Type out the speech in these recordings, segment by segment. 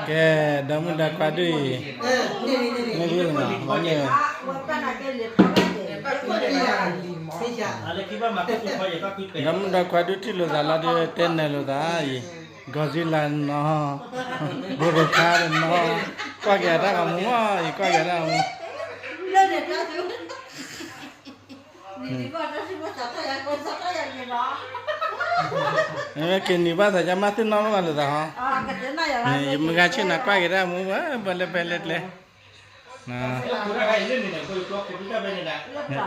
ကဲ, ဒီမုၣ်ဒီခွါဒုအံၤ, မ့ၢ်ဒ်န့ၣ်, ဒီမုၣ်ဒီခွါဒုထံၣ်လိာ်သးလီၤဒီး တဲနၢၤလိာ်သးအံၤ, Godzilla နီၤ, ဘိရိခါနီၤ, ကွၢ်က့ၤအတၢ်ဂီၤမူအံၤ, ကွၢ်က့ၤအတၢ်ဂီၤမူ မ့ၢ်က့ၤနံၤဘၣ်သး ကမၣ်သ့ၣ်နီၣ်ဘၣ်လိာ်သးဟီ, ယမုၢ်ဂၤဆ့ၣ်နီၤကွၢ်က့ၤတၢ်မူဝဲ ဘၣ်လၢဖဲလဲၣ်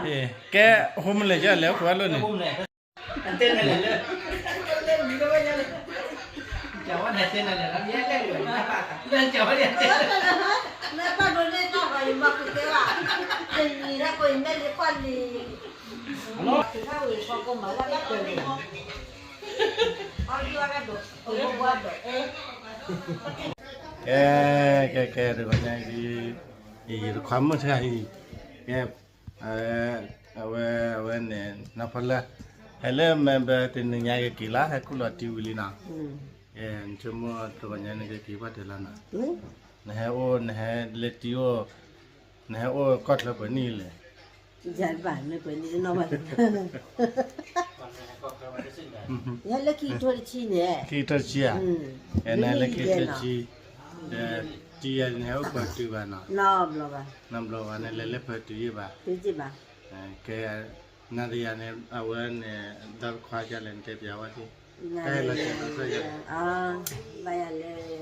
ကျဲ, ကဲ, ဟိမုၢ်လဲၣ်ကလဲၣ် ဟိအလိၣ်န့ၣ်, ကဲ, ကဲ, ကဲ, တဂီၤညါအံၤ, ယတခွါမုၣ်တဂၤအံၤ, ကဲ, အဝဲ, အဝဲန့ၣ် နီၢ်ဖီလၢ, ဟဲလၢ member တနံၤညါကက့ၤလီၤ ဟဲခူၣ်လီၤတံၢ်ဝံၤလံနီၤ, နဆိကမိၣ်တဂီၤညါနကက့ၤဘၣ်တၢ်လီၤနီၤ, နဟဲအိၣ် နဟဲလၢတံၢ်အိၣ်, နဟဲအိၣ်ကီၢ်ချၢပှဲၤနံၣ်လဲၣ် ယၤတဘၣ် မ့ၢ်ပှဲၤနံၣ်တနီၣ်ဘၣ်, ယဟဲလၢခံကထိတဆံန့ၣ်, ခံကထိတဆံဧါ, နဟဲလၢခံကထိတဆံ, တံၢ်ယၤန့ၣ် နဟဲအိၣ်ပှဲၤတုၤဘၣ်နီၤ, နီတဘျီဘၣ်, နလဲၤလၢပှဲၤတုၤယ့ၢ်ဘၣ်, တုၤယ့ၢ်ဘၣ်, ကဲ, နၤဒီးယၤန့ၣ် အဝဲန့ၣ် ဒီတခွါဒ်လဲၣ် နတဲပျးဝဲ, တၢ်ဟဲလီၤစၢၤ, ဘၣ်ယၤလၢ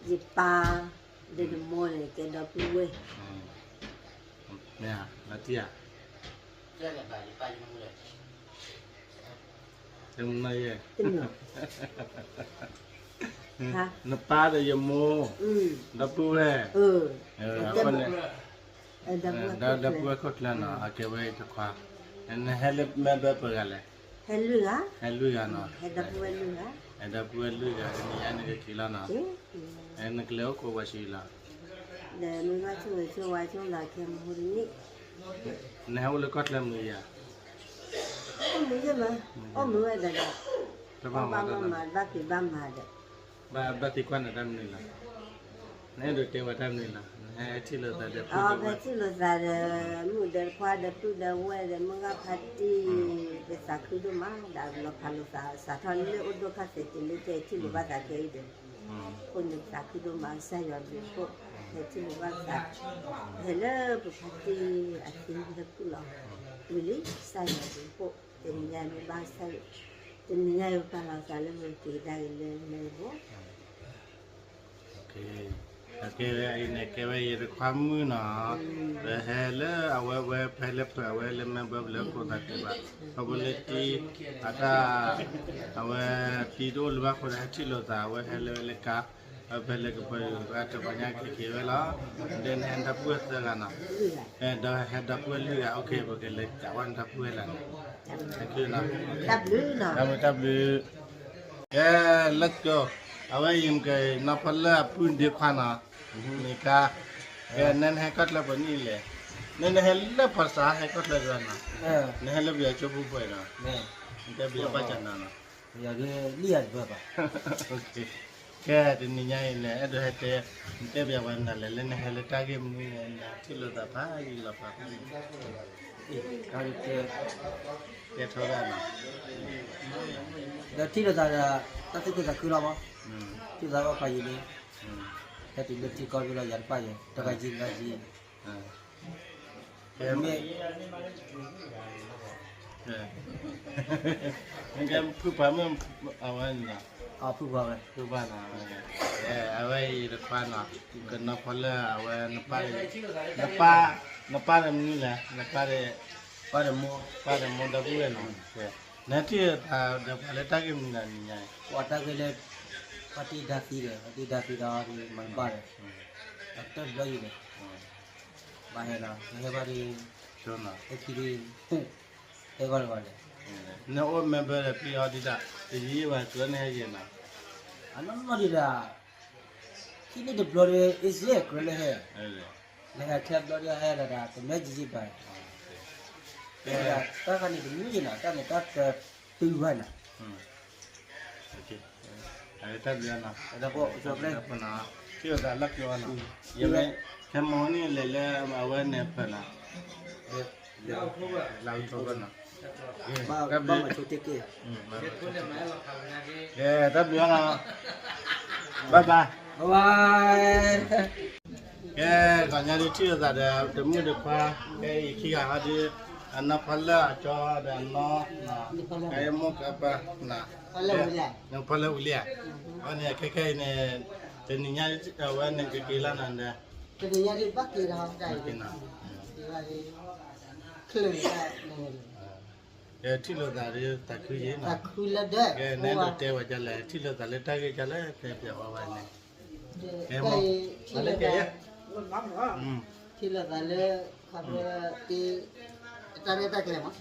ယပၢ် ဒီးနမိၢ်န့ၣ် ကဲဒီပုၢ်ဝဲၢ်, မ့ၢ်ဧါ, လီၤတံၢ်ဧါ, တမ့ၢ်ယဲ, နပၢ်ဒီးယမိၢ်, ဒီပုၢ်ဝဲၢ်, အဃိန့ၣ် ဒီပုၢ်ဝဲၢ်ခိၣ်ကျၢၢ်နီၤ, အကဲဝဲတခွါ, နဟဲလၢ member ပှဲၤဂၤလဲၣ်, ဟဲလွံၢ်ဂၤ, ဟဲလွံၢ်ဂၤနီၤ, ဟဲဒီပုၢ်ဝဲၢ်လွံၢ်ဂၤ, ဟဲဒီပုၢ်ဝဲၢ်လွံၢ်ဂၤ တနံၤညါနကက့ၤလီၤနီၤ, နကလဲၤအိၣ်ကိးဝဲဆံလီၤ, ဒီးမ့ၢ်ဘၣ်ဆိၣ်ဂ့ၤဆိၣ်ဝါဆိၣ်လီၤခဲမူတနံၣ်, နဟဲအိၣ်လၢကီၢ်ချၢမုၢ်ယၤ, အိၣ်မုၢ်ယဲၢ်မး, အိၣ်မုၢ်ဝဲဒၣ်ဒီး, ဘၣ်မၤဘၣ်ဖံးဘၣ်မၤဒီး ဘၣ်သံကွၢ်နၤတၢ်မနုၤလီၤ, နအဲၣ်ဒိးတဲဝဲတၢ်မနုၤလီၤ, နဟဲထံၣ်လိာ်သးဒီးပုၢ်ဒီးဝဲၢ်, ထံၣ်လိာ်သးဒီး မုၣ်ဒီးခွါဒီးပုၢ်ဒီးဝဲၢ်ဒီးမုၢ်ဂၢ်ဖါတံၢ်, ပသးခုဒိၣ်မး ဒီးလီၤဖးလိာ်သး စးထီၣ်လၢအိၣ်ဒိၣ်ခါသ့ၣ်တုၤလၢခဲအံၤထံၣ်လိာ်ဘၣ်သးခဲအံၤဒီး, အဃိန့ၣ်ပသးခုဒိၣ်မး ကစၢ်ယွၤဘျုးဖှိၣ်, ဟဲထံၣ်လိာ်ဘၣ်သး, ဟဲလၢပဖါတံၢ်အသံလၢပူၤလီၤ, ဝံၤလံ ကစၢ်ယွၤဘျုးဖှိၣ်, တနံၤညါမ့ၢ်ဘၣ်ဆၢ, တနံၤညါယပာ်လီၤသးလၢမုၢ်က့ၤဒၣ်က့ၤလၢမဲာ်ဘိ ကဲဝဲအံၤန့ၣ် ကဲဝဲယတခွါမုၣ်နီၤ, ပဟဲလၢအဝဲဝဲဖဲလၢပှဲၤအဝဲလၢမဲာ်ဘိ ပလဲၤအိၣ်ခိးသးတဘၣ်, ခီဖျိလၢတံၢ်, အတၢ်, အဝဲတံၢ်တအိၣ်လၢၤဘၣ်အဃိဒီး ဟဲထံၣ်လိာ်သး အဝဲဟဲလၢဝဲလၢကါ, အဝဲဖဲလၢကပၢၤ အတဂီၤညါကက့ၤဝဲလီၤ, ဒီးနဟဲဒီပုၢ်ဝဲၢ်သၢဂၤနီၤ, ဒီးဟဲဒီပုၢ်ဝဲၢ်လွံၢ်ဂၤ, အိၣ်ခ့ ပကလဲၤကးဝဲနဒီပုၢ်ဝဲၢ်လၢ်န့ၣ်, တၢ်ဘျုး, တၢ်ဘျုး, ကဲ, let's go, အဝဲယံၤမ့ၢ်ကနီၢ်ဖီလၢအပုၢ်ဒ့ခွါနီၤ, မ့ၢ်ကါ, ကဲ နဟဲကီၢ်ချၢပှဲၤနံၣ်လဲၣ်, နဟဲလၢပှၤစးဟဲကီၢ်ချၢတဂၤနီၤ, နဟဲလၢပယီၤကၠိဖိပှဲၤနီၤ, နတဲပယီၤဘၣ်ကနီၤနီၤ, ကဲ တနံၤညါအံၤန့ၣ် အဲၣ်ဒိးဟဲတဲ, နတဲပယီၤပှၤနၤလဲၣ် လၢနဟဲလၢတၢ်ဂ့ၢ်မနုၤလဲၣ်, နထံၣ်လိာ်သးဖးယံာ်လီၤဖး, ကဲထီၣ်ဒၣ်နီၤ, ဒီးထံၣ်လိာ်သးဒီး တၢ်သူၣ်ခုသးခုလီၤမး, ထံၣ်သးဘၣ်ဖးယံာ်လံ, ဟဲတုၤလၢထံကီၢ်ဖဲလီၤ ယၤတဖၣ်ယဲ တဂၤယံၤတဂၤယံၤ မ့ၢ်, ဖုပှၤမ့ၢ်, အဝဲန့ၣ်, ဖုပှၤဝဲ, ဖုပှၤနီၤ, အဝဲအံၤတခွါနီၤ, ကနီၢ်ဖီလၢအဝဲ, နပၢ်, နပၢ်ဒီးမနုၤလဲၣ်, နပၢ်ဒီး, ပၢ်ဒီးမိၢ်, ပၢ်ဒီးမိၢ်ဒီပုၢ်ဝဲၢ်နီၤ, နထံၣ်သးဒီးပှၤလၢတၢ်ဂ့ၢ်မနုၤလဲၣ်နံၤညါအံၤ, ပှၤတၢ်ဂ့ၢ်လၢ, ပှၤတံၢ်ဒါသံဒီး ပှၤတံၢ်ဒါသံဒီး မၤတဘၣ်ဒီး, တၢ်တဘျီအံၤန့ၣ် ဘၣ်ဟဲနီၤ ကဟဲဘၣ်ဒီး, ဟဲခံဒီး, ဟဲဂီၢ်တဂီၢ်ဒီး, နအိၣ်memberဒီး ဖံအီဒံးဒၣ်, တယံာ်ဘၣ်ကျၢၤနဟဲယဲၢ်နီၤ, အနီၢ်နီၢ်ဒံးဒၣ်, ခံနံၣ်တဘျီဒီး easy ကြၢးလၢဟဲ, လဲၤဟဲချဲဘျီဒီးဟဲလီၤဒၣ် တမ့ၢ်ယံာ်ယံာ်ဘၣ်, တၢ်ခါန့ၣ်တမံၤနီၤ တၢ်န့ၣ်တၢ်တတုၤဘၣ်နီၤ, တၢ်ဘျုးနီၤ, ထံၣ်လိာ်သးလၢကၠိနီၤ, ယမ့ၢ် ခဲမီၤန့ၣ်လဲၤလၢအဝဲန့ၣ်ဖၢနီၤ, လၢကၠိနီၤ, တၢ်ဘျုး, ကဲ တၢ်ဘျုးနီၤ, bye bye. ကဲ တနံၤညါဒုးထံၣ်လိာ်သးဒီး တမုၣ်တခွါ, ကဲအံၤခံဂၤဟီဒုး, အနီၢ်ဖီလၢအကၠီဒီးအနီၢ်, ကဲမိၢ်ကပၢ်, နဖီလၢဝံၤလံဧါ, အဝဲန့ၣ်ခဲခဲအံၤန့ၣ်, တနံၤညါအဝဲန့ၣ်ကက့ၤလီၤနၤဒီး, တနံၤညါဒုးဘၣ်က့ၤဒီး, ကဲထံၣ်လိာ်သးဒီးသးခုယံၤနီၤ, ကဲနဲဒိးတဲဝဲဒ်လဲၣ်, ထံၣ်လိာ်သးလၢတၢ်ဂ့ၢ်ဒ်လဲၣ်, တဲပျးဝဲန့ၣ်, ကဲမိၢ်, ထံၣ်လိာ်သးလၢ, ခီဖျိ, တၢ်ရဲၣ်တၢ်ကျဲၤမး,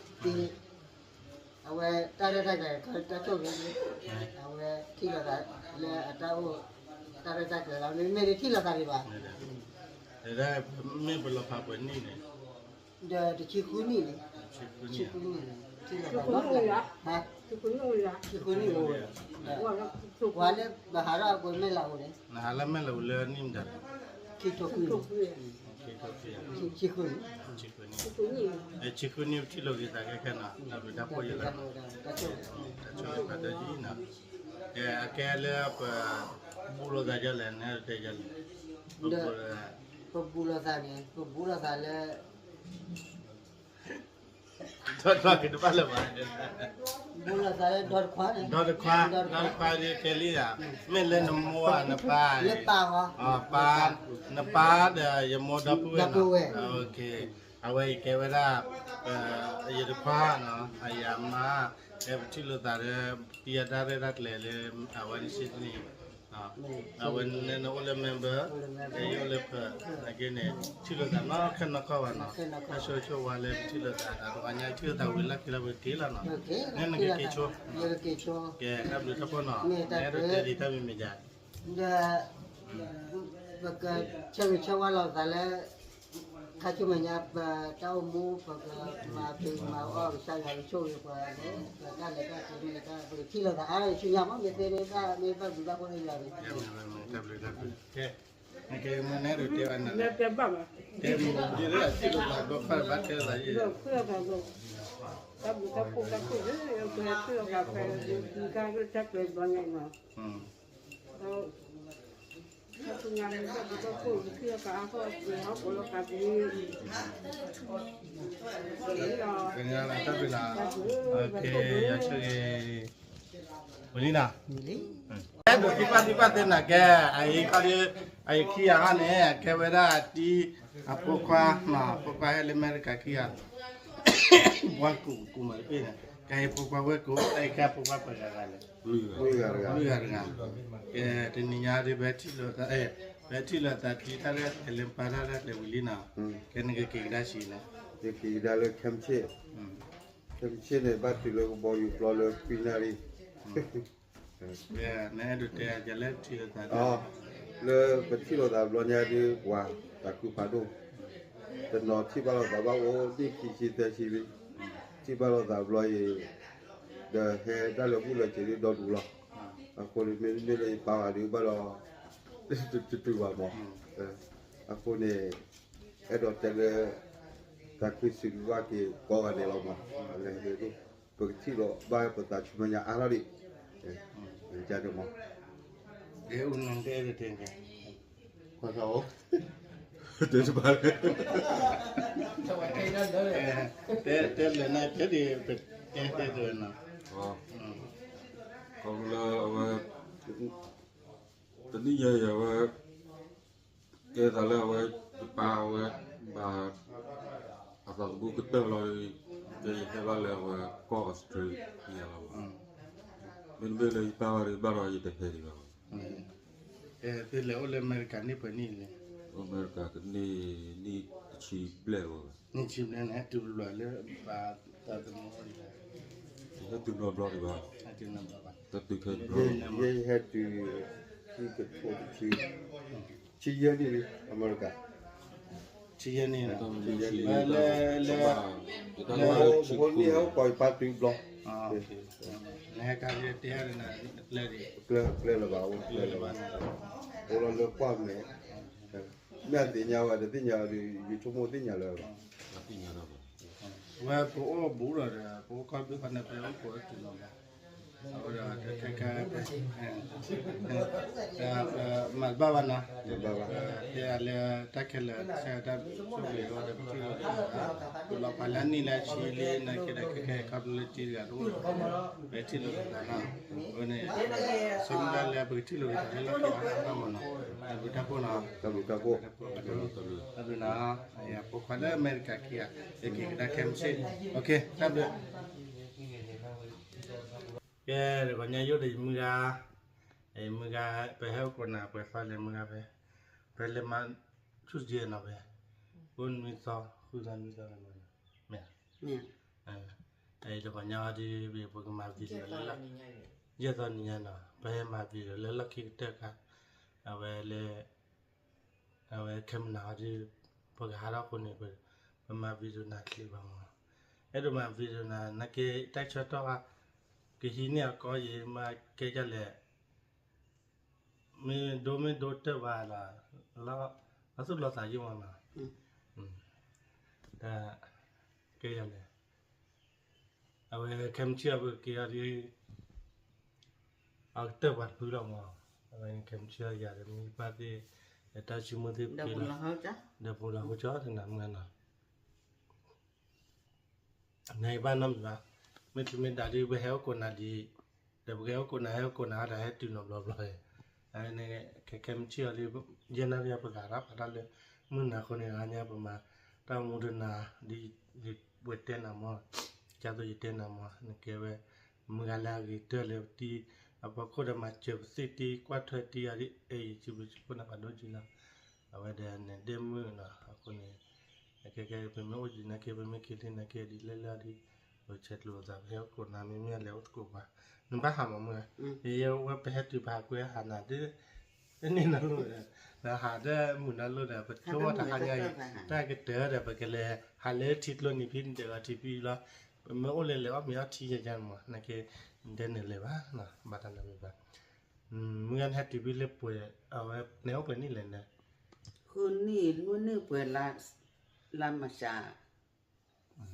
အဝဲတၢ်ရဲၣ်တၢ်ကျဲၤ တၢ်ဆိၣ်ဂ့ၤ, အဝဲထံၣ်လိာ်သးလၢအတၢ်အိၣ်, တၢ်ရဲၣ်တၢ်ကျဲၤလီၤ, မ့မ့ၢ်ဒုးထံၣ်လိာ်သးဒံးဘၣ်, မ့ၢ်ပလီၤဖးပှဲၤနံၣ်န့ၣ်, ဒီးတဆံဃုနံၣ်န့ၣ်, ဆံဃုနံၣ်န့ၣ်, ဆံဃုနံၣ်အိၣ်, ပှၤလၢပဟးထီၣ်အကွဲမဲာ်လၢအအိၣ်န့ၣ်, နဟးလၢမဲာ်လၢအအိၣ်လၢနံၣ်မတၤ, ခံထိခွံ, ဆံဃုနံၣ်, ဆံဃုနံၣ်ပထံၣ်လိာ်က့ၤသးခဲခဲနီၤ, တၢ်ဘျုးတၢ်ဖှိၣ်ယလီၤ, တၢ်ဆိၣ်ဂ့ၤဘၣ်တၢ်ယံၤနီၤ, ကဲအကဲလၢပ, ဘူးလိာ်သးဒ်လဲၣ်, နဲဒိးတဲဒ်လဲၣ်, ပဘူးလိာ်သးန့ၣ် ပဘူးလိာ်သးလၢ ဒီတခွါကတဘၣ်လၢၤဘၣ်, ဒီတခွါ, ဒီတခွါဒ်ကဲလံဧါ, မ့ၢ်လၢနမိၢ်ဧါ, နပၢ်, ပၢ်, နပၢ်ဒီးယမိၢ်ဒီပုၢ်ဝဲၢ်, အဝဲအံၤကဲဝဲဒၣ်, ယတခွါနီၤ, အယၤမါ, ကဲပထံၣ်လိာ်သးဒီး, ပံအတၢ်ရဲၣ်တၢ်ကျဲၤလၢအဝဲန့ၣ်စ့ၢ်ကီးန့ၣ် အဝဲန့ၣ်နအိၣ်လၢ member, ယအိၣ်လၢဖၢ, နာ်က့န့ၣ်, ထံၣ်လိာ်သးနီၢ်ခဲနီၢ်ခီဘၣ်နီၤ, တၢ်ဆိၣ်ဂ့ၤဆိၣ်ဝါလၢပထံၣ်လိာ်သးဒီး တဂီၤညါထံၣ်လိာ်သးဝံၤလၢခံလၢဝံၤက့ၤလီၤနီၤ, နဲနကက့ၤဆိ, ကဲတၢ်ဘျုးတၢ်ဖှိၣ်နီၤ, နဲဒိးတဲဒံးတၢ်မံၤမံၤဒ် ဒီး, ပကဆၢဂ့ၤဆၢဝါလိာ်သးလၢ, ခါဆူမဲာ်ညါ ပတၢ်အိၣ်မူ ပကမၤပ့ၤမၤအီၣ် ကစၢ်ယွၤကဆိၣ်ဂ့ၤပှၤလၢ, ပတၢ်လဲၤတၢ်က့ၤမ့ၢ်တၢ် ပကထံၣ်လိာ်သးအါထီၣ်ဆူညါမး မ့ၢ်သ့န့ၣ်တၢ်မ့ၢ်ဘၣ်ဘျုးဘၣ်ဖှိၣ်သ့ၣ်ယွၤန့ၣ်, တၢ်ဘျုးတၢ်ဖှိၣ်, ကဲ, နကဲမ့ၢ်နဲဒိးတဲဘၣ်နၤ, တဲဘၣ်, တဲဘၣ်, ယဲဒၣ်ထံၣ်လိာ်သးဘျီခီဘၣ်တဲလိာ်သးယဲ, တၢ်ဘျုးတၢ်ဖှိၣ်တၢ်ခိၣ်လၢ ပထံၣ်လိာ်သးဖဲ တၢ်ရဲၣ်တၢ်ကျဲၤဘျီညါနီၤ ကညီတၢ်ဘျုးလီၤ, ဝံၤလံနီၤ, အဲၣ်ဒိးသံကွၢ်သံကွၢ်သ့ၣ်နၤကဲ, အအံၤခီဒီး, အအံၤခံဂၤဟီန့ၣ် အကဲဝဲဒၣ်အတံၤ, အဖိခွါ, အဖိခွါဟဲလၢအမဲရကၤခံဂၤ, ဘှါကူးကူးမးတပ့ၢ်န့ၣ်, ကဲအံၤဖိခွါဝဲၢ်ကိး, ကဲဖိခွါပှဲၤဂၤဂၤလဲၣ်, လွံၢ်ဂၤတဂၤ, ကဲတနံၤညါဒီး ပဟဲထံၣ်လိာ်သးတံၤတၢ်ရဲၣ်တၢ်ကျဲၤလၢ ပၢ်တၢ်ရဲၣ်တၢ်ကျဲၤဝံၤလံနီၤ, ကဲနကက့ၤကဒါဆံးလဲၣ်, ယက့ၤကဒါလၢခဲမုၢ်ဆ့ၣ်, ခဲမုၢ်ဆ့ၣ်န့ၣ် ဘၣ်တုၤလၢကဘီယူၤပျီလၢခွံနၣ်ရံၣ် နအဲၣ်ဒိးတဲဒ်လဲၣ်ထံၣ်လိာ်သး, လၢပထံၣ်လိာ်သးဘျီညါဒုး ပှၤသးခုဖးဒိၣ်, တနီၤထံၣ်ဘၣ်လိာ်သးဘၣ်အိၣ်နံၣ်ခံဆံသၢဆံလံ, ထံၣ်ဘၣ်လိာ်သးဘျီအံၤ, ဒီးဟဲတၢ်လၢာ်ဘူၣ်လၢာ်စ့ၤဒုးဒီဒူၣ်လီၤ, အဃိန့ၣ်မ့မ့ၢ်လၢယပၢ်ဝဲဒုးဘၣ်ဒီး, တတုၤဘၣ်မး, အဃိန့ၣ်, အဲၣ်ဒိးတဲလၢ, သးခုစံးဘျုးဘၣ်က့ၤကိးဂၤဒဲးလီၤမး, ပကထံၣ်လိာ်ဘၣ်ပသးဆူမဲာ်ညါအါထီၣ်ဒံး, မး, တဲတဘၣ်, တဲလၢနတဲဒ်, တဲတဲတဲနီၤ, ခီဖျိလၢအဝဲ, တနံၣ်ညါအံၤအဝဲ, ကဲသးလၢအဝဲ, ယပၢ်အဝဲ, ဘၣ်, အသးသမူကတၢၢ်လီၤ, ကဲယဟဲဘၣ်လၢအဝဲကီၢ် Australia လီၤ, မ့တမ့ၢ်လၢယပၢ်ဝဲဒုးဘၣ်ဒီးယတဟဲဒံးဘၣ်, တဲလဲၤအိၣ်လၢအမဲရကၤန့ၣ်ပှဲၤနံၣ်လဲၣ်, အမဲရကၤကန့ၢ်နံၣ်တဆံဘျဲၣ်လီၤ, နံၣ်တဆံဘျဲၣ်န့ၣ် ဟဲတုၤလီၤလၢ, ဟဲတုၤနီတဘျီဒံးဘၣ်, တတုၤခဲဘျီ, ယဟဲတုၤ, ခံကထိတဆံ, ဆံယဲၢ်နံၣ်လံ အမဲရကၤ, ဆံယဲၢ်နံၣ်လံ, လၢ, လၢ, လၢ, ပဃိန့ၣ်ဟဲအိၣ်ကိးယပၢ်တုၤဘျီ နဟဲကါလၢတဲအါန့ၣ် ကျဲလၢၤဘၣ်, အိၣ်လၢကွၢ်မဲာ်, မ့ၢ်အသ့ၣ်ညါဝဲ တသ့ၣ်ညါဒီး ယဆိကမိၣ်သ့ၣ်ညါလၢၤဘၣ်. ဝဲပအိၣ်ဘူးဒီး ပအိၣ်ကီၢ်ဘုခီန့ၣ် ပအိၣ်ကိးဝဲတုၤလီၤဘၣ်. အဝဲဒီးခဲခဲ မၤတဘၣ်ဘၣ်နီၤ, တဲအလၢတၢ်ခဲလၢာ် ဆဲးတၢ်ဆိၣ်ဂ့ၤဝဲဒီး ပထံၣ်လိာ်က့ၤ ပလီၤပာ်လၢအနံၣ်လၢအဆံလံ နာ်က့ဒီး ခဲခဲခီဖျိလၢတံၤတဂၤတအိၣ်လီၤ, ပထံၣ်လိာ်က့ၤသးနီၤ, အဝဲန့ၣ် ဆိကမိၣ်ဒၣ်လၢပကထံၣ်လိာ်က့ၤသးလၢလီၢ်ခံအါအါမးနီၤ, တၢ်ဘျုးတၢ်ဖှိၣ်နီၤ, တၢ်ဘျုးတၢ်ဖှိၣ်, တၢ်ဘျုးနီၤ, ဖိခွါလၢအမဲရကၤခံဂၤ ယက့ၤကဒါခဲမုၢ်ဆ့ၣ်, တၢ်ဘျုး ကဲ တဂီၤညါယအိၣ်ဒီးယမုၢ်ဂၤ, ယမုၢ်ဂၤ ပဟဲအိၣ်ခိးနၤ ပှဲၤသီလဲၣ်မုၢ်ဂၤဖဲ, ဖဲလဲၤမၤဆူၣ်စ့နီၤဖဲ, အိၣ်နွံသီ ဃုသီနွံသီ, မ့ၢ်, တဂီၤညါအီၤဒီး ပကမၤ video လၢ ယဲၢ်သီနံၤညါနီၤ ပဟဲမၤ video လၢလီၢ်ခံကတၢၢ်ခါ, အဝဲလၢ အဝဲခဲမုၢ်နၤအီၤဒီး ပကဟးထီၣ်အဃိန့ၣ် ပမၤ video နၤချ့ဘၣ်မး, အဲၣ်ဒိးမၤ video နၤ နာ်က့တၢ်ဆၢကတီၢ် ကဟံးန့ၢ်အကီယံၤမး ကဲဒ်လဲၣ်, မ့ၢ်ဒိမ့ၢ်ဒိတၢၢ်ဘၣ်လီၤ, လီၤသူၣ်လီၤသးယံၤမးနီၤ, တၢ် ကဲဒ်လဲၣ် အဝဲခဲမုၢ်ဆ့ၣ်အီၤပက့ၤအီၤဒီး အကတၢၢ်ပှၤတဖုလီၤမး, အဝဲခဲမုၢ်ဆ့ၣ်အီၤယၤဒီးမ့ၢ်ဘၣ်သ့ၣ် တၢ်ဆိကမိၣ်သ့ၣ်ပှဲၤလီၤ, ဒီးပူၤလီၤဟိကီၢ်တနၤမုၢ်နီၤ နဘၣ်နီတမံၤဘၣ်, မ့ၢ်တုၤမ့ၢ်ဒၣ်ဒ်ပဟဲအိၣ်ကိးနၤဒ်, ဒီးပကဟဲအိၣ်ကိးနၤ ဟဲအိၣ်ကိးနၤဒီးဟဲတုၤနီတဘျီဘျီ, ခဲခဲမုၢ်ဆ့ၣ်အီၤဒီး ယဲၢ်နၣ်ရံၣ်ပကးထီၣ်ဖးတၢ်လၢ မုၢ်နၤအဃိန့ၣ် အါညါပမၤ တၢ်မူတနၤ ဒ်ယတဲနၤမး, ကၢ်သိးယတဲနၤမး နကဲဝဲ မုၢ်ဂၤလၢအဂ့ၤတၢၢ်လၢတံၤ အဖီခိၣ်ဒီးမၤစၢၤပသ့ၣ်တံၤ ကွၢ်ထွဲတံၤအီၤဒ် အဲၣ်ယစုပစုဖိန့ၣ် ပှၤဒိကံလီၤ, အဝဲဒီးနဒဲမုၣ်နီၤ အဃိန့ၣ် ခဲခဲ ပမ့ၢ်အိၣ်ဒံးနာ်က့ ပမ့ၢ်က့ၤလံနာ်က့ဒ်လဲၣ်လၢဒ် ပဆဲးကျိးသး ပဟဲအိၣ်ကိးနၤ မ့မ့ၢ်လဲၤအိၣ်သကိးပှၤ နဘၣ်ဟးမးမုၢ်, ယဝဲပဟဲတုၤပဟးကွဲဟးနၤဒ် တန့ၢ်နီၤလိၣ်ဒီး နဟးတမုာ်နီၤလိၣ်ဒီး ပဆိကမိၣ်တဟါညါအံၤ တၢ်ကတၢၢ်ဒီး ပကလဲၤဟးလၢထံကျိနံၤဖံနံၤတဂၤထံဖံလီၤ, ပမ့ၢ်အိၣ်လၢလဲၤအီၣ်မ့ၤအီထံယၤယၤမး နာ်က့ ဒဲန့ၣ်လဲၤဘၣ် ဘၣ်တၢ်လၢမ့ၢ်ဘၣ် မုၢ်ဂၤနဟဲတုၤဖဲလၢပှဲၤ အဝဲန့ၣ်အိၣ်ပှဲၤနံၣ်လဲၣ်န့ၣ်, ဃုနံၣ် မုၢ်နံၣ်ပှဲၤ လါမၢ်ၡး ခံဆံ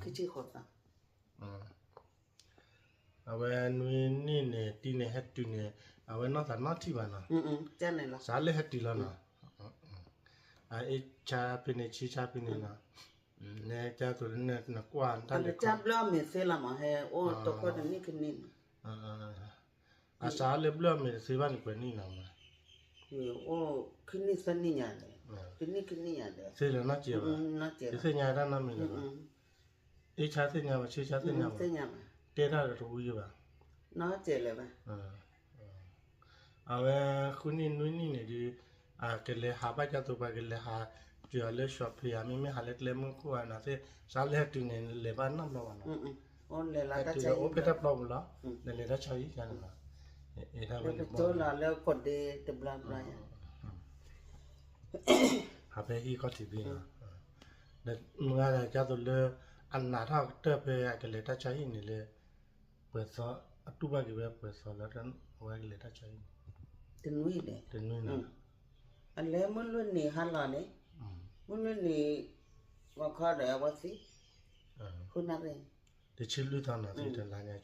ဃိးသီ, အဝဲနွံနံၣ်န့ၣ် တံၤန့ၣ်ဟဲတုၤန့ၣ် အဝဲနီၢ်သးနီထံၣ်ဘၣ်နီၤ, စးလၢဟဲတုၤလီၤနီၤ, အအ့ၣ်ဆါဖဲန့ၣ် ဆံဆါဖဲန့ၣ်နီၤ, နဲကၢ်သိးနကွၢ်တၢ်လၢ ကၢ်ဘျၢအီၣ်မ့ၤသ့လီၤမး ဟဲအိၣ်တခီတနံၣ်ခံနံၣ်န့ၣ် အစးလၢဘျၢအီၣ်မ့ၤတသ့ဘၣ်န့ၣ် ပှဲၤနံၣ်လီၤမး, အိၣ်ခံနံၣ်သၢနံၣ်ညါန့ၣ်, တနံၣ်ခံနံၣ်ညါဒီး သ့လၢနီၢ်စဲးဘၣ်, တသ့ၣ်ညါတၢ်နီတမံၤလၢၤဘၣ်, အ့ၣ်ဆါသ့ၣ်ညါဘၣ် ဆံဆါသ့ၣ်ညါဘၣ်, တဲတၢ်ဒီးတဝံၤယဘၣ်, နီၢ်စဲးလၢၤဘၣ် အဝဲဃုနံၣ်နွံနံၣ်န့ၣ်ဒီး အကလဲၤဟးဘၣ်ကၢ်သိးပှၤကလဲၤဟး စၢၤအီၤလၢ shopping ဧါ မ့မ့ၢ်ဟးလၢကျဲမုၢ်ခိၣ်ဧါ နသ့ၣ် စးလၢဟဲတုၤန့ၣ် လဲၤဘၣ်နီတဘျီဘၣ်နီၤ, ဟဲတုၤဒီးအိၣ်ဖဲတၢ်ပျီပူၤလီၤ, နလဲၤတၢ်ဆါဟံၣ်ယါန့ၣ်လီၤ, လၢပကၠိလီၤလၢကိးဒ့တဘျီဘျီယါ ဟးဖဲဟံၣ်ခီၣ်ထံးဖဲလီၤ, ဒီးမုၢ်ဂၤဒီးကၢ်သိးလၢ အနးထီၣ်ကတၢၢ်ဖဲအကလဲၤတၢ်ဆါဟံၣ်န့ၣ်လၢ ပှဲၤသီ အတူၢ်ဘၣ်က့ၤဝဲပှဲၤသီလၢ အဝဲကလဲၤတၢ်ဆါဟံၣ်န့ၣ်, တနွံန့ၣ်, အလဲၤမုၢ်လွံၢ်နံၤဟါလီၤန့ၣ်, မုၢ်လွံၢ်နံၤ ဂီၤခီဒီးအဝဲသံ, ဃုနၣ်ရံၣ်, တဆံလွံၢ်သီနီၤ တလါညါ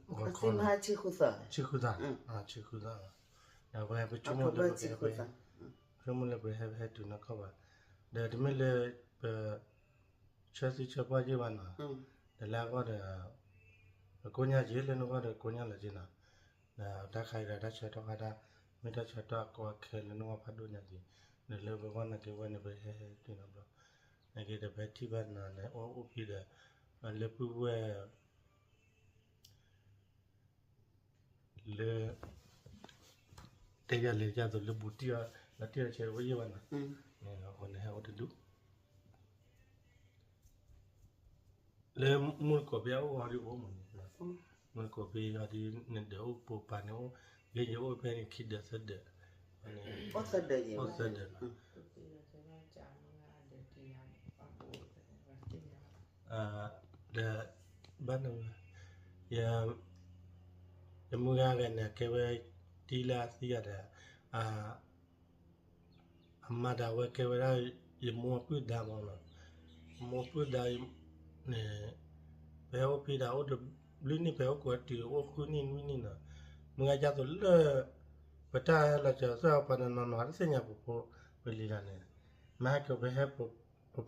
ဆံလွံၢ်သီ, ဂီၤခီ ဆံဃုသီ, ဆံဃုသီ, ဆံဃုသီ, အဝဲပဆိကမိၣ်လၢပကဟဲ ပဆိကမိၣ်လၢပဟဲ ပဟဲတုၤနီၢ်ကီၢ်ဘၣ်, ဒီးတမ့ၢ်လၢ ပ ဆၢသံဆၢပှၢ်ယ့ၢ်ဘၣ်နီၤ, ဒီးလၢအဂီၢ်ဒီး ပကိးညါက့ၤလၢနဂီၢ်ဒီးကိးညါလီၤက့ၤနီၤ, ဒီးတၢ်ခါအံၤဒီးတၢ်ဆၢကတီၢ်ခါတၢ် မ့ၢ်တၢ်ဆၢကတီၢ်အကီအခဲလၢနဂီၢ်ဖးဒိၣ်ညါက့ၤ, ဒီးလၢပဂီၢ်နာ်က့ၤဝဲန့ၣ် ပဟဲဟဲတုၤနီတဘျီ, နာ်က့ၤဒီးပဟဲထံၣ်ဘၣ်နၤန့ၣ် အိၣ်အိၣ်ဖဲဒီး လၢပုၢ်ဝဲၢ် လၢ တဲယၤလဲၤယၤသိးလၢဘူးတံၢ်အီၤ လၢတံၢ်အီၤဆဲးဝဲယဲၢ်ဘၣ်နီၤ, အဃိန့ၣ်ဟဲအိၣ်တဒူၣ် လၢမူတကိးဖဲအအိၣ်အီၤဒ်အိၣ်မးန့ၣ်, မူတကိးဖဲအီၤဒ် နဒၢးအိၣ်ပိာ်ပာ်န့ၣ်အိၣ်, ဂ့ၤယအိၣ်ဖဲန့ၣ်ခံဒၢးသၢဒၢး, အိၣ်သၢဒၢး, ဒီး ဘၣ်န ယ ယမုၢ်ဂၤဂၤန့ၣ် အကဲဝဲတံၤလၢအသံဂၤဒီး အ အမၤဒၣ်ဝဲကဲဝဲဒၣ်ယမိၢ်အပုၢ်ဒါမးနီၤ, မိၢ်ပုၢ်ဒါန့ၣ် ပဟဲအိၣ်ဖဲဒၣ်အိၣ်တဘျုးနံၣ် ပဟဲအိၣ်ကိးတုၤအိၣ်ဃုနံၣ်နွံနံၣ်နီၤ, မုၢ်ဂၤဒ်သိးလၢ ပတၢ်ဟဲလီၤစၢၤသၢပှၤတနီၤနီၤ တသ့ၣ်ညါပဖိပလံၤတၢ်န့ၣ်, မ့ၢ်ဟဲက့ၤပဟဲ ပ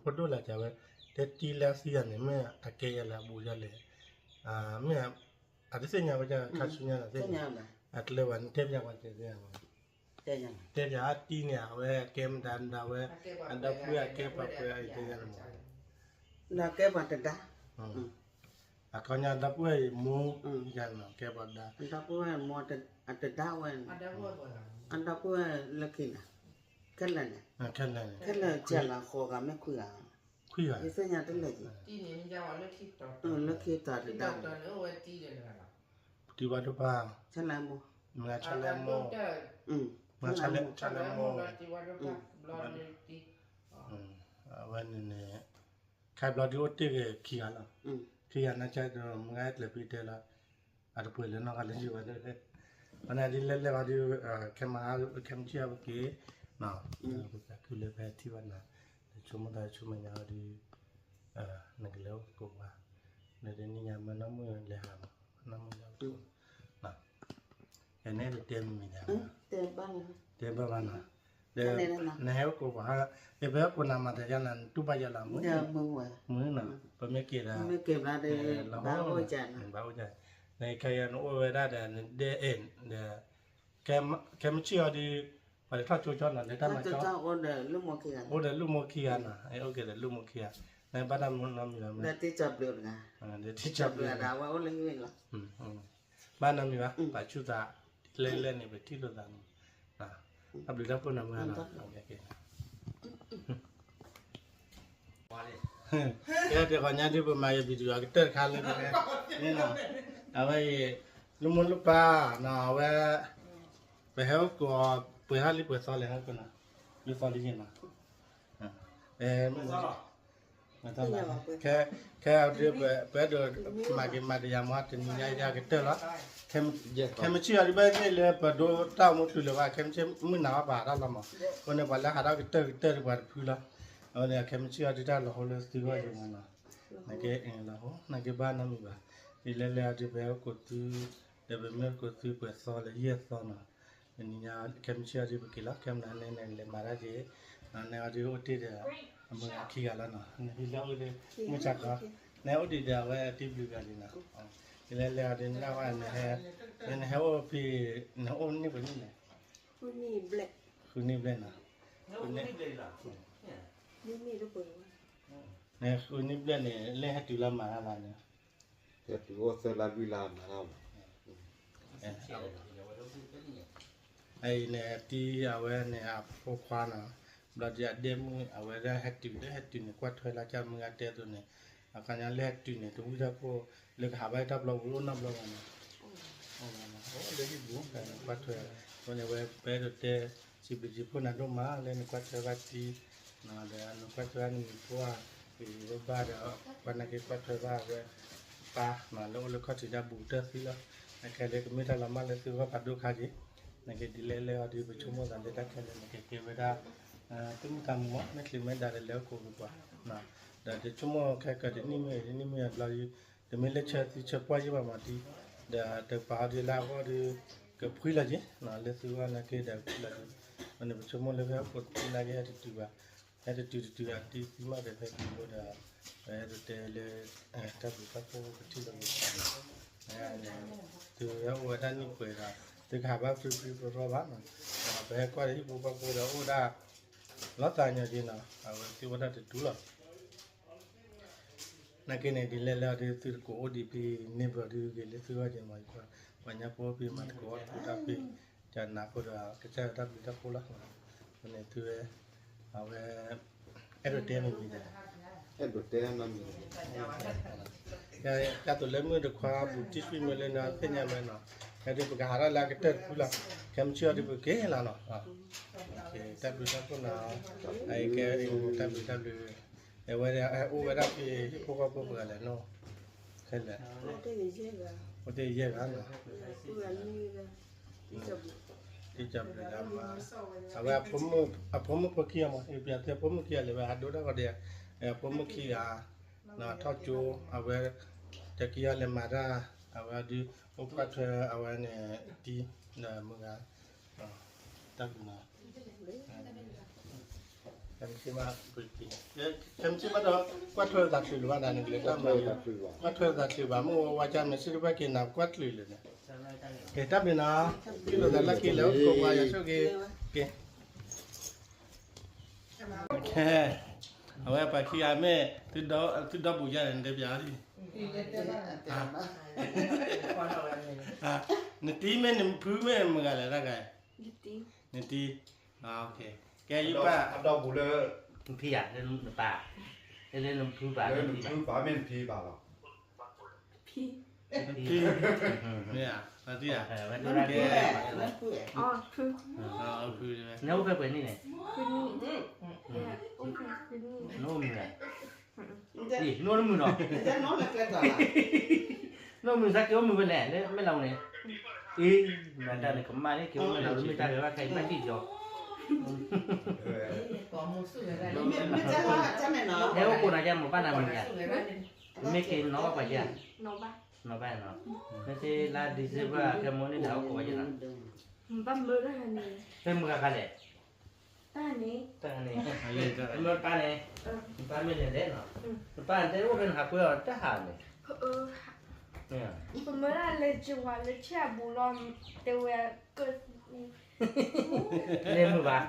ဖိဒိၣ်လၢ်ကဝဲ တဲတံၤလၢအသံဂၤန့ၣ် မ့ၢ်အကဲယၤလၢအဘူးယၤလဲၣ်, မ့ၢ် အတသ့ၣ်ညါဝဲဒၣ်ခါဆူညါလီၤ, အကျဲဝဲန့ၣ်တဲပၠးပှၤတဲ တဲပၠးအတံၤန့ၣ် အဝဲအကဲမတၤမတၤဝဲ, အဒီပုၢ်ဝဲၢ်အကဲပှၤပှဲၤအံၤတဲယၤန့ၣ်မး, ဒီးကဲပှၤတဒါ, အခီပညီဒီပုၢ်ဝဲၢ်အံၤမိၢ်ယၤန့ၣ် ကဲပှၤဒါ, ဒီပုၢ်ဝဲၢ်မိၢ်အတဒါဝဲန့ၣ်, အဒီပုၢ်ဝဲၢ်လၢခံန့ၣ်, ခဲလၢာ်န့ၣ်, ခဲလၢာ်န့ၣ် ခဲလၢာ်ကဲလီၤဃိးဂၤမ့ၢ်ခွံဂၤ, ခွံဂၤ, ယသ့ၣ်ညါတလၢာ်က့ၤ, လၢခံတီၤတဒါ, တံၤဝါဒိၣ်ပၢ်, မုၢ်ဂၤဆီလဲမိၢ်, မုၢ်ဂၤဆီလဲမိၢ်, အဝဲန့ၣ်န့ၣ် ခဲဘျီဒုးအိၣ်တ့ၢ်ဂ့ၤခံဂၤလီၤ, ခံဂၤနာ်က့ဒီး မုၢ်ဂၤအဲၣ်ကျၢၤဖံတဲလီၤ, အတပှဲၤလၢနီၢ်ဂၤလၢယိၤဘၣ်ဒီး, ဝဲန့ၣ်ဒ်လဲၣ်လဲၣ်ဂီၤဒုး, ခဲမုၢ်ဆ့ၣ်အံၤပက့ၤ, ပသးခုလၢဖဲထံၣ်ဘၣ်နၤ, ဆိကမိၣ်သးဆိကမိၣ်ညါအီၤဒုး, နကလဲၤအိၣ်ကိးပှၤ, လၢတနံၤညါမၢနီၢ်မုၣ်လဲၤဟးမး, နီၢ်မုၣ်လဲၤအိၣ်ကိး, ကဲန့ၣ်တတဲမံၤမံၤန့ၣ်, တဲဘၣ်နၤ, နဟဲအိၣ်ကိးပှၤ, ယပဟဲကိးနၤမၤသးယါနၤ နတူၢ်ဘၣ်ယါလီၤမုၢ်, မုၢ်နီၤ, ပမ့ၢ်က့ၤဒီး, ဘၣ်အိၣ်, နခဲအံၤနအိၣ်ဝဲဒၣ်ဒီး နဒဲအဲၣ်ဒီး, ခဲမုၢ်ဆ့ၣ်အီၤဒုး, ပှၤတထီၣ်ကၠိကၠီနီၤ လၢတၢ်မၤကၠီ, အိၣ်ဒီးလၢမိၢ်ခံဂၤနီၤ, အိၣ်ဒီးလၢမိၢ်ခံဂၤနီၤ, အိၣ်က့ၤဒီးလၢမိၢ်ခံဂၤ, နဘၣ်တၢ်မနုၤမံၤလီၤ, ဘၣ်နီတမံၤဘၣ်, ပဆူၣ်သး, လဲၤလဲၤန့ၣ် ပထံၣ်လိာ်သးန့ၣ်, တၢ်ဘျုးတၢ်ဖှိၣ်နၤမုၢ်ဂၤနီၤ, ကဲ တဂီၤညါဒုး ပမၤယ video အကတၢၢ်တခါလၢန့ၣ်, အဝဲအံၤ, လၢမိၢ်လၢပၢ်နီၤ အဝဲ, ပဟဲအိၣ်ကိးအီၤ ပှဲၤထီၣ်လံပှဲၤသီလဲၣ်ဟဲကိးနီၤ, လၢသီလံန့ၣ်နီၤ, ခဲအံၤဒုး ပအဲၣ်ဒိးမၤက့ၤမၤတယၤမ့ၢ်တနံၤညါယၤကတၢၢ်လီၤ, ခဲမုၢ်ဆ့ၣ်အီၤဒုး ဘၣ်သ့ၣ်လၢပဒိတၢ်အိၣ်မူတုၤလၢၤဘၣ် ခဲမုၢ်ဆ့ၣ်မုၢ်နၤဘၣ်ပာ်တၢ်လီၤမး, အဃိန့ၣ် ပှၤလၢဟးထီၣ်ကတၢၢ်ကတၢၢ်ဒုးပှၤတဖုလီၤ, အဃိန့ၣ် ခဲမုၢ်ဆ့ၣ်အီၤဒုးတၢ်လီၤဟိလၢသုဂီၢ်ယံၤမးနီၤ, နကဲလီၤဟိ နကဲဘၣ်နီတမံၤဘၣ်, ဒ်လဲၣ်လဲၣ်အီၤဒုး ပဟဲအိၣ်ကိးသု, ဒီးပမ့ၢ်အိၣ်ကိးသုပှဲၤသီလၢယဲၢ်သီနီၤ, တနံၤညါ ခဲမုၢ်ဆ့ၣ်အီၤဒုးပက့ၤလီၤ ခဲမုၢ်နၤန့ၣ် နလဲၤမၤတၢ်က့ၤ, နအီၤဒုးအိၣ်တ့ၢ်ဒီး, အမုၢ်ဂၤခံဂၤလီၤနီၤ, နဟံးလၢအိၣ်လၢ, မုၢ်ဆါခီ, နအိၣ်ဒံးဒီးအဝဲတံၤဘျုးဂၤလံနီၤ, ဒ်လဲၣ်လဲၣ်အီၤဒုး နဒၣ်ဝဲ, နဟဲအိၣ်ဖဲ, နအိၣ်န့ၢ်ပှဲၤနံၣ်လဲၣ်, ဃုနံၣ်ဘျဲၣ်နီၤ, နဃုနံၣ်ဘျဲၣ်န့ၣ် လၢဟဲတုၤလၢမၤတၢ်လၢန့ၣ်, ဟဲတုၤအိၣ်သၢလါလွံၢ်လါမၤတၢ်လီၤ, အအံၤန့ၣ် တံၤအဝဲန့ၣ်အဖိခွါနီၤ, ဘျီဒုးအဒဲမုၣ်အဝဲဒၣ်ဟဲတုၤ လၢဟဲတုၤန့ၣ် ကွၢ်ထွဲလၢကၢ်မုၢ်ဂၤတဲအသိးန့ၣ်, အခီပညီလၢဟဲတုၤန့ၣ် တဝံၣ်တၢ်ခိၣ်, လၢကဟးဘၣ်တၢ်ဘျီပူၤအိၣ်နီတဘျီဘၣ်န့ၣ်, အိၣ်လၢဟံၣ်ပူၤ ကွၢ်ထွဲ, အဃိန့ၣ် ဝဲပအဲၣ်ဒိးတဲ, စံးဘျုးစံးဖှိၣ်နၤဒိၣ်မး လၢနကွၢ်ထွဲဘၣ်တံၤ, ဒီးနကွၢ်ထွဲဘၣ်နမံၤဖိဧါ, ပဘၣ်ဒီး, ပှၤနာ်က့ကွၢ်ထွဲဘၣ်ဝဲ, ပၢ်, လၢအိၣ်လၢခီၣ်ထံးတၢ်ဘူးကတၢၢ်သံလီၤ, နကဲလၢကမ့ၢ်တၢ်လီၤမၢ်လၢသုဂီၢ်ဖးဒိၣ်ခါက့ၤ, နကဲဒ်လဲၣ်လဲၣ်အီၤဒုး ပဆိကမိၣ်သးလၢတၢ်ခဲလၢာ် နကဲကဲဝဲဒၣ်, သုမုၢ်သးမုၢ်မး မ့ၢ်ချံးမ့ၢ်ဒါဒီးလဲၤအိၣ်ကိးက့ၤပှၤ, ဒီးတဆိကမိၣ်ခဲကၢၤတနံၣ်မ့ၢ်တနံၣ်မ့ၢ်အဘျီဒုး, တမ့ၢ်လၢဆၢသံဆၢပှၢ်ယံၢ်ဘၣ်မးတံၤ, ဒီးတကပၤအီၤဒုးလၢအဂီၢ်ဒုး, ကဖှံလီၤက့ၤ, လၢသုဂီၢ်နာ်က့ဒီးဖှံလီၤက့ၤ, အဃိန့ၣ် ပဆိကမိၣ်လၢဖဲအိၣ်ကိးတံၤနာ်က့ဟဲတတုၤဘၣ်, ဟဲတတုၤတတုၤအတံၤသံမးဒီးဖဲကံၤဘိဒီး, ပအဲၣ်ဒိးတဲလၢ, တၢ်ဘျုးတၢ်ဖှိၣ်ကထံၣ်လိာ်က့ၤ, သုဟဲအိၣ်ဝဲဒၣ်နံၣ်ပှဲၤဒီး, သုကဟးဘၣ်ဖုဖုဖုဖုဘၣ်နီၤ, ပဟဲကွၢ်ဒီးဟံၣ်ဖိဃီဖိဒီးအိၣ်ဒၣ်, လီၤသးညီက့ၤနီၤ အဝဲသ့ၣ်ဝဲဒၣ်တတုၤလီၤ နာ်က့န့ၣ် ဒ်လဲၣ်လဲၣ်အီၤဒုး သုတကိးအိၣ်ဒံးဖဲန့ၣ်ဘျီဒုးဂ့ၤလၢသုဂီၢ်က့ၤမး, ပှၤညါဖိဖဲမၤသကိးအိၣ်တပူၤတၢ်ဖဲ, ကနၢ်ဖိဒီးကစၢ်ယွၤတၢ်ဘျုးတၢ်ဖှိၣ်လီၤ, အဃိန့ၣ်သုဝဲ, အဝဲ, အဲၣ်ဒိးတဲမ့ၢ်မံၤဒီး, အဲၣ်ဒိးတဲနီတမံၤ, ဒ်သိးလၢမုၢ်တခွါဘူးတံၢ်ဆွံမ့ၢ်လၢနသ့ၣ်ညါမ့ၢ်နီၤ, ဟဲဒုးပကဟးထီၣ်လၢအကတၢၢ်တဖုလီၤ, ခဲမုၢ်ဆ့ၣ်အီၤဒုးပက့ၤလီၤနီၤ, တၢ်ဘျုးတၢ်ဖှိၣ်နီၤ, အကဲတၢ်ဘျုးတၢ်ဘျုး, အဝဲဒၣ်အိၣ်ဝဲဒၣ်ဖဲဟံၣ်ဖိဃီဖိပှၤလဲၣ်နီၤ, ခဲလၢာ်, တဂ့ၤယဲၢ်ဂၤ တယဲၢ်ဂၤလီၤ, တံၢ်ကၠီဘျုးဂၤမး, အဝဲအဖိမုၣ်ဖိခံဂၤမး, ယပျးသုအဖိမုၣ်ခံဂၤလၢာ်ဝဲ ဟးဒိတၢ်ဂီၤဒီး အဖိမုၣ်ခံဂၤ, ထီၣ်ကၠိ, အဝဲ တကံအီၤလဲၤမၤတၢ်, အဝဲဒုး အိၣ်ကွၢ်ထွဲအဝဲန့ၣ်တံၢ်, ဒီးမုၢ်ဂၤ, တၢ်ပူၤနီၤ ခဲမုၢ်ဆ့ၣ်မး, ခဲမုၢ်ဆ့ၣ်မးဒီး ကွၢ်ထွဲသးချုးလၢၤဘၣ်နၤန့ၣ် ကလဲၤတၢ်မၤ, ကွၢ်ထွဲသးချုးဘၣ် မ့ၢ်ဝဲဝါကၢ်မ့ၢ်စံးတဖၣ်က့ၤနၤကွၢ်ချုးလၢၤန့ၣ်, ကဲတၢ်ဘျုးနီၤ, ကံၣ်လိာ်သးလၢက့ၤလၢကိးပှၤယွၤဆိၣ်ဂ့ၤ, ကဲ အဝဲပှၤခံဂၤမ့ၢ် သုဒီဘူးယၤန့ၣ် နတဲပျးအီၤလံ, နတံၤမ့ၢ်နဖုမ့ၢ်မုၢ်ဂၤလဲၣ်တၢ်ဂၤ, နတံၤ, ကဲယပၢ်, အဒီဘူးလၢ နဖံယၤ, လၢနပၢ်, လၢနဖုပၢ်, လၢနဖုပၢ်မ့ၢ်နဖံပၢ်လီၤ ဖံ, မ့ၢ်ဧါ, ကဲ, နအိၣ်ဖဲပှဲၤနံၣ်န့ၣ်, နအိၣ်မုာ်ဧါ, နအိၣ်တမုာ်နီၤ, နအိၣ်မုာ်စ့ၢ်ကီးအိၣ်မုာ်ဖဲလဲၣ် လၢမဲၢ်လီၤန့ၣ်, အ့ မတၤန့ၣ် ကမၣ်န့ၣ် က့ၤအိၣ်မုာ်လီၤ မ့ၢ်တၢ်ဂ့ၤဘၣ်ခဲအံၤဘၣ်ထံၣ်ကီ, ဟဲအိၣ်ကိးနၤယါ မိၢ်ပၢ်နၤမုာ်ယါ, မ့ၢ်က့ၤနီၢ်ဘၣ်ပှၤယါ, နီၢ်ဘၣ်နီၤ, မ့ၢ်သ့လါ December ခဲမိၢ်န့ၣ် ဟဲအိၣ်ကိးယါနီၤ, ဖဲမုၢ်ဂၤခါလဲၣ် တၢ်န့ၣ်, တၢ်န့ၣ်, မ့ၢ်ပၢ်န့ၣ်, ပၢ်မ့ၢ်လဲၤလဲၣ်နီၤ, ပၢ်တဲအိၣ်ဖဲနဟးကွဲအီၤတၢ်ဟးန့ၣ်, ပမၢဒၣ်လဲၤကဝၤလၢဆဲၣ်အဘူးလီၤ, တဲဝဲ, လဲၤမုာ်ဘၣ်,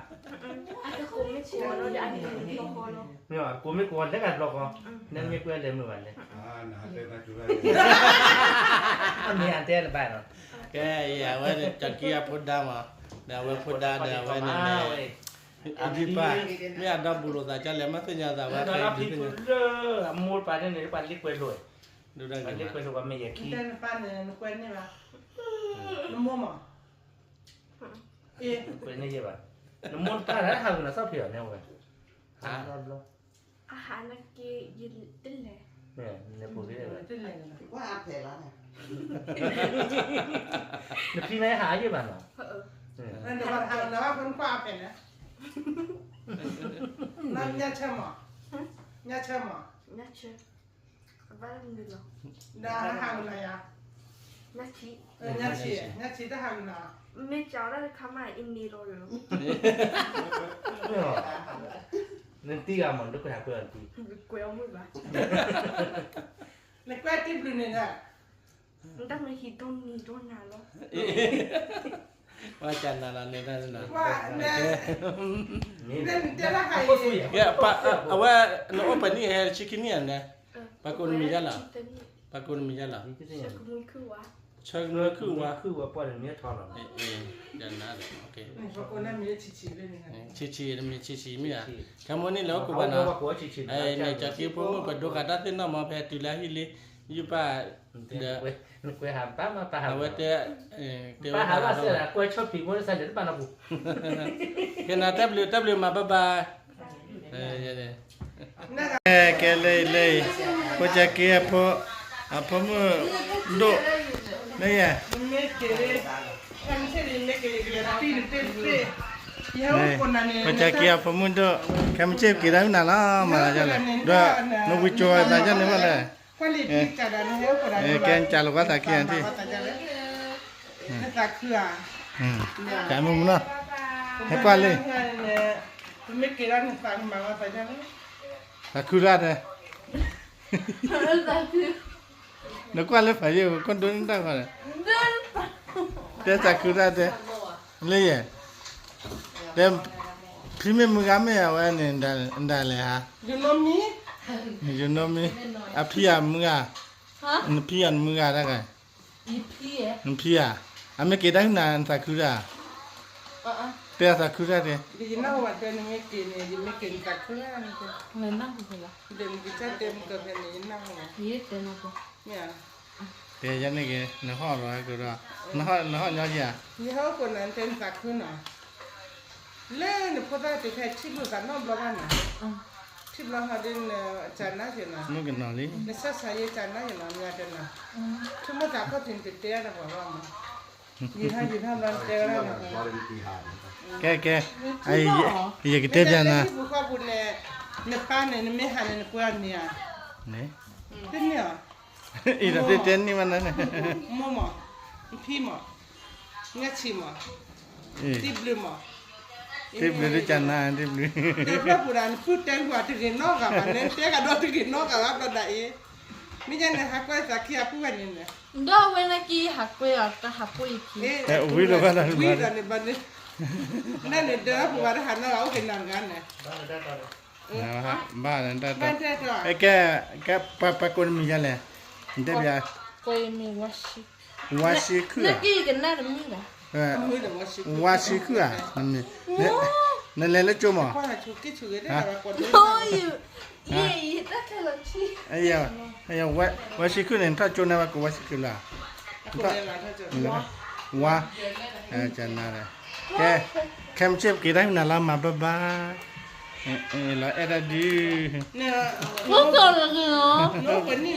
ကိးမ့ၢ်ကိးလၢကဘျီဃီ, နမ့ၢ်ကွဲလဲၤမုာ်ဘၣ်လဲၣ်, မ့ၢ်အတဲတဘၣ်နီၤ, ကဲ, အဝဲန့ၣ် ကၠီၤကံအဖိဒါမး, ဒီးအဝဲဖိဒါဒီးအဝဲန့ၣ်န့ၣ်, အဒံပၢ်, မ့ၢ်အဒီဘူးလိာ်သးဒ်လဲၣ် မ့ၢ်သ့ၣ်ညါသးဝဲ, အဖံဖုလၢအမိၢ်ပၢ်န့ၣ်န့ၣ် ပှၤလ့ကွဲလိာ်, ဒိၣ်တၢ်ဂ့ၤမး, လ့ကွဲလိာ်ပှၤမ့ၢ်ယဲခံ, နမိၢ်မး, ကွဲန့ၢ်ယဲဘၣ်, နမိၢ်တၢ်ဟးဂုာ်နၤ သီၣ်ဖံးအီၤန့ၣ်ဝဲ, ဟးဘျီ အဟးနာ်က့ ယတလဲၤ, နလဲၤဖိးက့ၤ, ကွၢ်အဖဲလီၤ, နဖံန့ၣ်ဟးယဲဘၣ်နီၤ, နဘၣ်ဟးနဘၣ်ဖိနကွၢ်အဖဲန့ၣ်, နညါဆၢမး, ညါဆၢမး, ညါဆၢ, ဒီးဟးဂုာ်နၤယါ, ညါဆံ, ညါဆံ, ညါဆံတၢ်ဟးဂုာ်နၤ, မ့ၢ်ကၠီဒၣ်တခါမးအံၤန့ၣ်လီၤ, နတံၢ်ဂၤမး နတကွဲးဟးကွဲးအီၤတံၢ်, နကွဲးတံၢ်ဘျုးန့ၣ်ဒီး နတၢ်မ့ၢ်ဟံးဒိၣ်နံၤဒိၣ်နၤလီၤ, ဝဲကနၤလီၤန့ၣ်, ကဲ, အဝဲ, နအိၣ်ပနံၣ်ဟဲဆံခံနံၣ်ဧါန့ၣ်, ပှၤကိးနမံၤယါလီၤ, ပှၤကိးနမံၤယါလီၤ, ဆၢကနွံခုၣ်ဝါ, ဆံဆံ, တမ့ၢ်ဆံဆံမ့ၢ်ဧါ, ခဲမိၢ်န့ၣ်လၢအိၣ်ကိးဘၣ်နီၤ, န့ၣ်ကၠီၤကံဖိမုၣ် ပဒိဃာ်တၢ်သ့ၣ်နီၣ်မး ဖဲတုၤလၢဟံၣ်လံ, ယုၢ်ပၢ်, ဒီး နကွဲးဟးဘၣ်မး ပၢ်ဟးဝဲတဲ, တဲဝဲပၢ်ဟးဘၣ်စဲး ကွဲးဆီၣ်ဖံးဖိတစဲးလၢတဘၣ်နီတပူၤ, ကဲနၤ တၢ်ဘျုး တၢ်ဘျုးမး bye bye, ကဲလၢလၢ, ဖိကၠီၤက့အဖိ, အဖိမုၣ်ဒိၣ်, မ့ၢ်ယဲ, ဖိကၠီၤက့အဖိမုၣ်ဒိၣ်, ခဲမုၢ်ဆ့ၣ်က့ၤဒၣ်မနုၤလီၤ မၤသးဒ်လဲၣ်, ဒီး နဝံၤကၠိၤသးဒ်န့ၣ်ဘၣ်လဲၣ် ကဲနကးလိာ်ကွၢ်သးခံဂၤထံၣ်, နသးခုဧါ, ကမုၢ်မုၢ်နီၤ, ဟဲကွၢ်လံ, သးခုရၣ်တဲ, နကွၢ်လၢဖးယံာ် ကွၢ်ဒိၣ်န့ၢ်တၢ်ဃီဒီး, တဲသးခုရၣ်တဲ, လၢယဲ တဲ, ဖံမ့ၢ်မုၢ်ဂၤမ့ၢ်အဝဲန့ၣ် ဒၣ်လဲာ်ဧါ, ယနိမံၤ, အဖံအမုၢ်ဂၤ, နဖံအမုၢ်ဂၤတဂၤ, နဖံဧါ, အမ့ၢ်က့ၤတၢ်ဟူနၤ နသးခုတၢ်, တဲအသးခုတၢ်တဲ, တဲယန့ၣ်က့ၤ နဟီၣ်လီၤကဒီး, နဟီၣ်ညီက့ၤဧါ, ယဟီၣ်ကိးနၤ နတဲနသးခုနီၤ, လၢနဖိသၣ်တုၤဖဲထံၣ်လိာ်သးနီတဘျီဘၣ်နီၤ, တဲ ထံၣ်ဘျီဟီဒ်နကနၣ်ယနီၤ, မုၣ်ကနီၤလံ, နဆၢဆၢယကနၣ်ယနီၤ မၤတနီၤ, ဆိကမိၣ်သးခီၣ်ထံးနတတဲတၢ်ပှၤဘၣ်မး, ယံာ်ထီၣ်ယံာ်ထီၣ်ဘျီနတဲဝဲဒၣ်နီၤ, ကဲကဲ, ယကတဲပျးနၤ, ပူၤဃီပူၤန့ၣ်, နပၢ်န့ၣ် နမ့ၢ်ဟးန့ၣ် နပှဲၤအီၤန့ၣ်ဧါ, တန့ၢ်အီၤ, အံၤဒီးတတဲန့ၢ်မးနၤန့ၣ်, မိၢ်မး, နဖံမး, နဆံးမး, တံဘျုးမး, တံဘျုးတကနၣ် တံဘျုး, တဲဖျၢၣ်ပူၤဒီး နပုၢ်တဲကွၢ်တဂ့ၤနီတဂၤဘၣ်န့ၣ် နတဲကဒီးတဂ့ၤနီတဂၤဘၣ်ဘျီဒၣ်အံၤ, မ့ၢ်ညါန့ၣ် ဟးကွဲသးခံအပုၢ်ဝဲန့ၣ်န့ၣ်, ဒီးအဝဲန့ၣ်က့ၤဟးကွဲအီၤ တၢ်ဟးပိၢ်အံၤခံ, ဝံၤလီၤဘၣ်လီၤ, ဝံၤဒီးန့ၣ်ဘၣ်န့ၣ်, နန့ၣ်ဒၢပူၤဘၣ်တဟးနီတဂၤ အိၣ်က့ၤနၤတဂၤန့ၣ် ဘၣ်, ကဲ, ကဲ, ပှၤကိးနမံၤယါလဲၣ်, နတဲပျး, ဝါဆံခုၣ်ဧါ, ဝါဆံခုၣ်ဧါ, နလဲၤလၢကၠိမး, ဝါဆံခုၣ်န့ၣ် နထီၣ်ကၠိန့ၣ် ပှၤကိးဝါဆံခုၣ်လၢ, ဝါ, ကနၣ်ဒီး, ကဲ, ခဲမုၢ်ဆ့ၣ်ပက့ၤတၢ်ဟူနၤလၢမၤဘၣ်ဘၣ်, လီၤအဲၣ်တၢ်ဒုး, ဖိကီၢ်လၢက့ၤလီၤ,